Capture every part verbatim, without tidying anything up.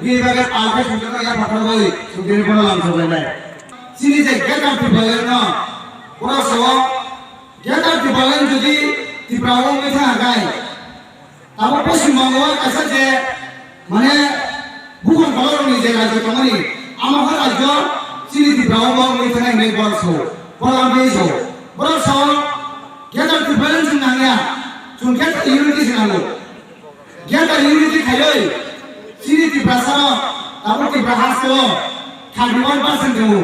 Bini bagwi alkhe sujak ya phatar bai sujak bono lam sobai nai. Chini je Greater Tipraland no, bono so Greater Tipraland jodi Tripura o wngwi thang hai, abo Poschim Bongo o kaisa je, mane, bukhon kolorokni je rajyo tongmani, amo khe rajyo chini Tripura o bo wngwi thanai hinwi borok so, borok amtwi so, borok so, Greater Tipraland chwng nangya, chwng Greater Unity se nango. Greater Unity khaiwi chini Tiprasa rok tabuk Tipra haste o thirty one percent tongo.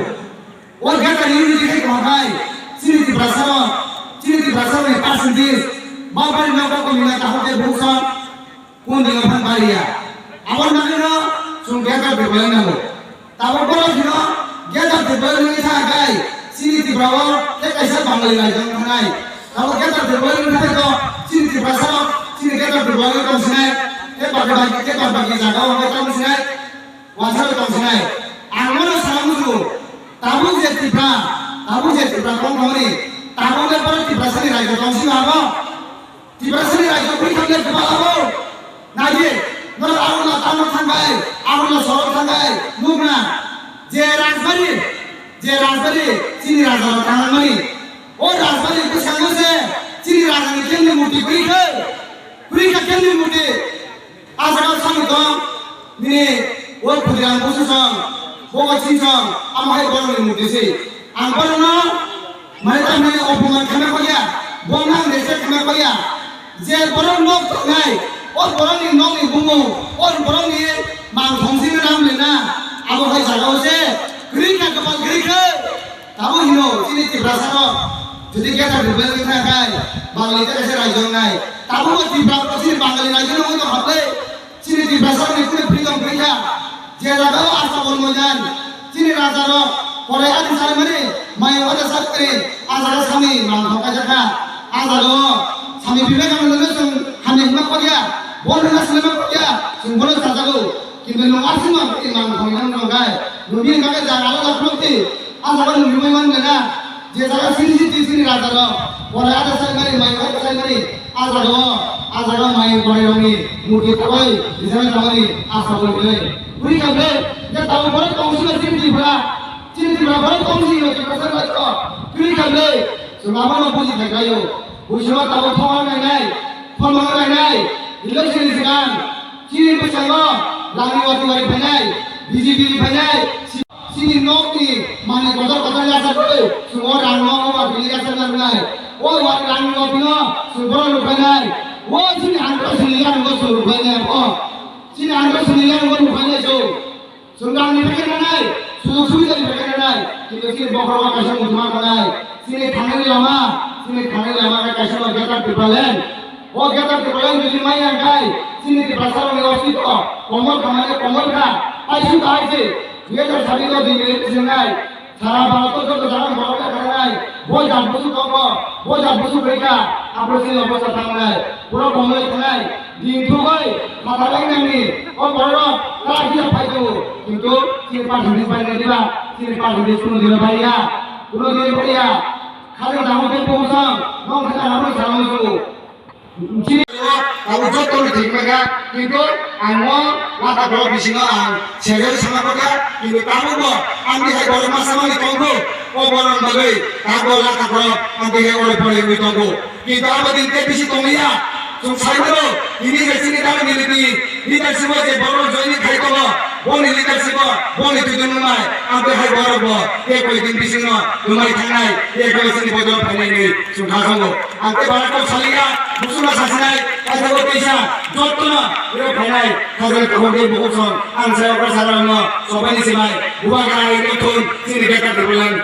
O Greater Unity khai tongkha khai chini Tiprasa rok, chini Tiprasa rokni percentage bapari nokbar komina kaham khe buksa kun dino phan bariya. Aboni bagwino chwng Greater Tipraland nango. Tabuk borok hino Greater Tipraland wngwi thang khai chini Tripura o tei kaisa Bangali rajyo wng thanai. Tabuk Greater Tipraland wngwi thang khe chini Tiprasa rok chini Greater Tipraland wngwi tong sinai. Tei bagi bagi tei bagi bagi jaga o wngwi tong sinai. Wansa tong sinai. Ang bono sana muchungo. Tabuk je Tripura, tabuk je Tripura tong thangmani, tabuk le borok Tiprasa ni rajyo tong sima abo. Tiprasani rajyo bwrwi khamle kwbala bo. Naidi, norok Agartala tamo thangbai, Agartala sohor thangbai, nukna. Je rajbari, je rajbari, chini rajarok thangmani. O rajbari bwskango se, chini rajani kemni murti bwrwi khe, bwrwi kha kemni murti. A jaga sani tong, nini o Khudiram Busu song, Bhogat Singh song, amo hai borokni murti se. Ang borokno mane tamni opoman khaima koriya, borokno ang respect khaima koriya. Je borok nok tongnai, o borokni nokni bumung, o borokni mangthong simi ram lena, abo hai jaga o se, kwrwi kha kwpal kwrwi kha. Tabuk hino, chini Tiprasa rok, jodi Greater Tipraland wngkha khai, Bangali ta kaisa rajyo wngnai. Tabuk bo Tripura, chini Bangali rajyo no wngwi tongkha ble, chini Tiprasa rokni kunu freedom kwrwi kha. Je jaga o Asta Bon Moidan, chini raja rok, Kolai Adi Sarimani, Mayung Adi Sarimani, a jaga sami mangthok kaijak kha. A jaga o Swami Vivekananda no chwng hamya hima koriya, bon hima sinima koriya, chwng bono chajago. Kintu nwng aswk ma bini mang thangwi nang nang khai. Nwng bini bagwi jaga alada phunukdi. A jaga nwng rwmai man gana. Je jaga sini sini sini raja rok. Pore ada sai mari, mai ada sai mari. A jaga o, a jaga mai pore rokni murti thabai, rijana thabai, asa bol bole. Kuri kamle, je tabo pore tongsi ba sini di bra. Sini di bra pore tongsi ba sini di bra. Kuri kamle, chwng abono buji thanglaio. Buji ma tabo thongna nainai, thongna nainai. Election ni sigang. Chini bwskango rangni watwi watwi phainai, B J P ni phainai, chini nokni manwi kotor kotor yachakwi, chwng o rangno o watwini yachakna rwnai. O wa-, rangni watwino chwng bono rwphainai. O chini andro sini yango chwng rwphainai. O chini andro sini yango rwphainai chwng. Chwng rangni bagwi rwnai, sujog subidani bagwi rwnai, kintu chini bokhorogo kaisa muchungma rwnai, chini thangnani lama, chini thangnani lama khe kaisa no Greater Tipraland. O Greater Tipraland jodi maya khai, chini Tiprasarokni ostitwo komor khamani komor kha, aisu kahai se, dui hajar sabbish o din rwnai, sara Bharat o joto jaga borok kha rwnai, bo jat busu tongo, bo jat busu kwrwi kha, aphuru chini obostha thangnai, pura komor thangnai. Din thugwi phatar wng nangni, o borok ta kisa phai tongo, kintu chini party ni pai nai diba, chini party ni kuno dino pai ya, kuno dino pai ya. Khajang damo khe bongsa, nong khe ano salamo sugo. Chini abo joto ni thik mega, kintu ang o lata borok bisingo ang sejak sama kota, kintu tamo bo ang di hai borok masa mani tongbo, o borok bagwi tabo lata borok ang di hai ore pore wngwi tongo. Kintu abo din tei bisi tonglia. Chwng sai mano, tini je chini dal military leadership o je borok joining khai tongo, boni leadership o, boni twi twi nungnai, ang tei hai borok bo, tei koi din bisingo, nwmai thangnai, tei koi chini bodol phainai hinwi chwng kha tongo. Ang tei bara kok salia, busuma sasinai, kaisa bo teisa, jottono, rw phainai, khajani tabuk tei bukuksong, ang sai okra sagarangno, sobaini simai, bubagra hai nothung, chini bekar development,